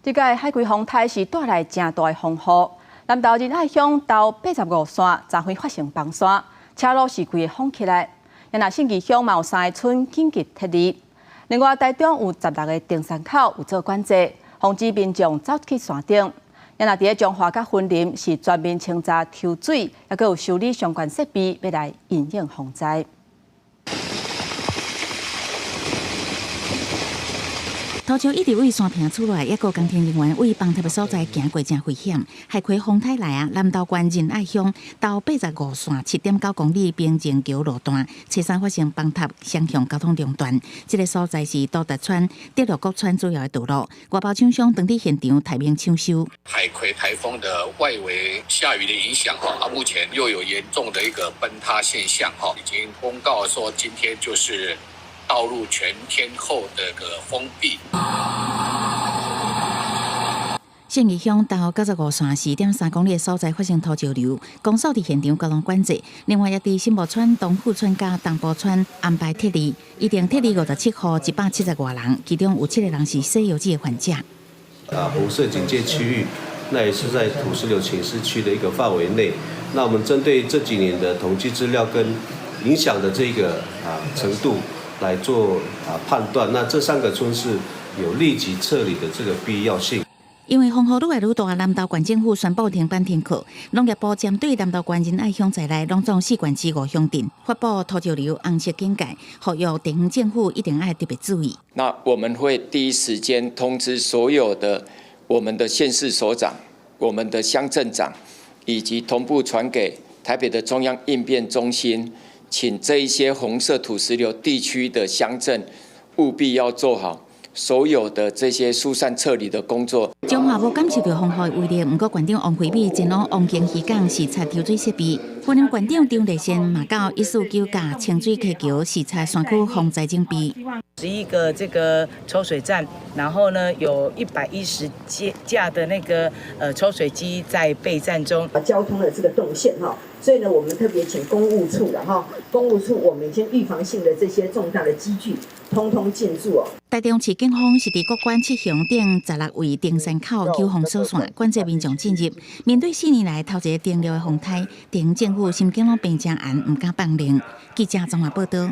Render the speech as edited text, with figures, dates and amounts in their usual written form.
這個海葵風颱是帶來誠大的風雨，南投仁愛鄉頭85線昨昏發生崩山，車路是規个封起來。若信義鄉嘛有三个村緊急撤離。另外，台中有16個登山口有做管制，防止民眾走去山頂。若佇咧彰化佮雲林是全面清查抽水，猶閣有修理相關設備，欲來因應風災。土石一直對山坪出來，抑閣工程人員對崩塌的所在行過誠危險。海葵風颱來啊，南投縣仁愛鄉頭85線7.9公里平靖橋路段，初三發生崩塌，雙向交通中斷。這个所在是都達村、德樂國村主要的道路。外包廠商當地現場待命搶修。海葵颱風的外圍下雨的影響，哈，啊，目前又有嚴重的一個崩塌現象，哈，已經公告說今天就是道路全天候的個封閉。信義鄉頭95線4.3公里的所在發生土石流，公所佇現場交通管制。另外，也佇新埔村、東富村佮東埔村安排撤離，一共撤離57戶170外人，其中有7個人是洗腰子的患者。啊，紅色警戒區域，那也是在土石流潛勢區的一個範圍內。那我們針對這幾年的統計資料跟影響的這個程度來做判斷，那這三個村是有立即撤離的這個必要性。因為風雨愈來愈大，南投縣政府宣布停班停課。農業部針對南投縣仁愛鄉在內，攏總四縣市五鄉鎮發布土石流紅色警戒，呼籲地方政府一定愛特別注意。那我們會第一時間通知所有的我們的縣市首長、我們的鄉鎮長，以及同步傳給台北的中央應變中心，請這一些紅色土石流地區的鄉鎮務必要做好所有的這些疏散撤離的工作。彰化無感受到風雨的威力，毋過縣長王惠美前往王興漁港視察抽水設備。雲林縣長張麗善嘛到149甲清水溪橋視察山區防災準備。11個這個抽水站，然後呢有110架的那個抽水機在備戰中。交通的這個動線哈，所以呢，我們特別請工務處的哈，工務處我們已經預防性的這些重大的機具，通通進駐哦。台中市警方是佇各管七鄉頂16位登山口九封鎖線，管制民眾進入。面對4年來頭一个登陸的風颱，地方政府心境攏變誠絚，毋敢放冗。記者綜合報道。